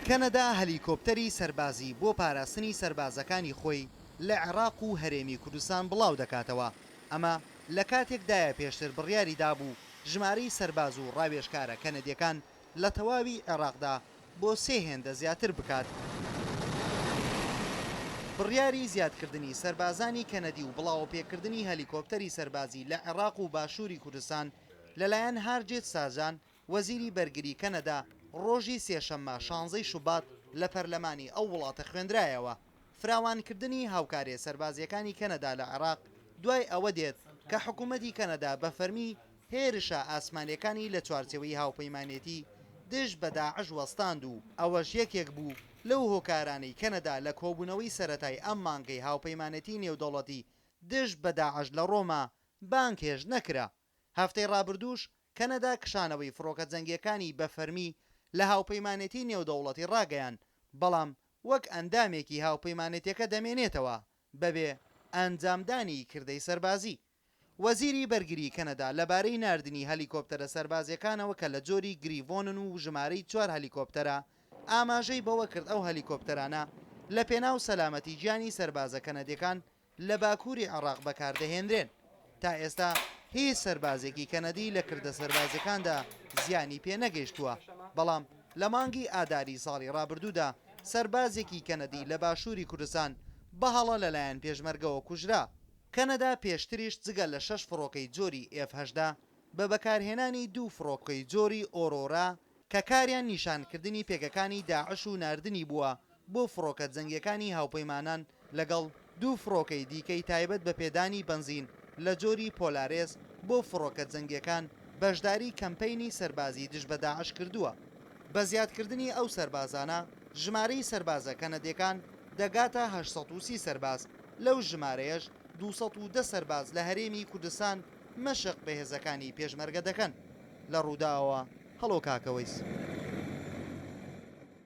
کەنەدا هەلیکۆپتەری سەربازی بۆ پاراستنی سەربازەکانی خۆی لە عێراق و هەرێمی کوردستان بڵاودەکاتەوە، ئەمە لەکاتێکدایە پێشتر بڕیاری دابوو ژمارەی سەرباز و ڕاوێژکارە کەنەدییەکان لە تەواوی عێراقدا بۆ سێ هێندە زیاتر بکات. بڕیاری زیادکردنی سەربازانی کەنەدی و بڵاوەپێکردنی هەلیکۆپتەری سەربازی لە عێراق و باشووری کوردستان لەلایەن هارجێت ساجان وەزیری بەرگری کەنەدا ڕۆژی سێشەممە شانزەی شوبات لە پەرلەمانی ئەو وڵاتە خوێندرایەوە. فراوانکردنی هاوکارییە سەربازییەکانی کەنەدا لە عێراق دوای ئەوە دێت کە حکومەتی کەنەدا بە فەرمی هێرشە ئاسمانییەکانی لە چوارچێوەی هاوپەیمانێتی دژ بە داعش وەستاند و ئەوەش یەکێک بوو لەو هۆکارانەی کەنەدا لە کۆبوونەوەی سەرەتای ئەم مانگەی هاوپەیمانێتی نێودەوڵەتی دژ بە داعش لە ڕۆما بانگهێشت نەکرا. هەفتەی ڕابردووش کەنەدا کشانەوەی فڕۆکە جەنگییەکانی بە فەرمی لە هاوپەیمانێتی نێودەوڵەتی ڕاگەیاند، بەڵام وەک ئەندامێکی هاوپەیمانێتیەکە دەمێنێتەوە بەبێ ئەنجامدانی کردەی سەربازی. وەزیری بەرگری کەنەدا لەبارەی ناردنی هەلیکۆپتەرە سەربازییەکانەوە کە لە جۆری گریڤۆنن و ژمارەی چوار هەلیکۆپتەرە، ئاماژەی بەوە کرد ئەو هەلیکۆپتەرانە لەپێناو سەلامەتی گیانی سەربازە کەنەدییەکان لە باکووری عێراق بەکاردەهێنرێن. تا ئێستا هیچ سەربازێکی کەنەدی لە کردە سەربازییەکاندا زیانی پێ نەگەیشتووە، بەڵام لە مانگی ئاداری ساڵی ڕابردوودا سەربازێکی کەنەدی لە باشووری کوردستان بە هەڵە لەلایەن پێشمەرگەوە کوژرا. کەنەدا پێشتریش جگە لە شەش فڕۆکەی جۆری ئێف 18 بە بەکارهێنانی دوو فڕۆکەی جۆری ئۆرۆرا کە کاریان نیشانکردنی پێگەکانی داعش و ناردنی بووە بۆ فڕۆکە جەنگیەکانی هاوپەیمانان لەگەڵ دوو فڕۆکەی دیکەی تایبەت بە پێدانی بەنزین لە جۆری پۆلارێس بۆ فڕۆکە جەنگیەکان بەشداری کەمپەینی سەربازی دژ بە داعش کردووە. بە زیادکردنی ئەو سەربازانە ژمارەی سەربازە کەنەدیەکان دەگاتە 830 سەرباز، لەو ژمارەیەش 210 سەرباز لە هەرێمی کوردستان مەشق بە هێزەکانی پێشمەرگە دەکەن. لە ڕووداوەوە هەڵۆ کاکەوەیس.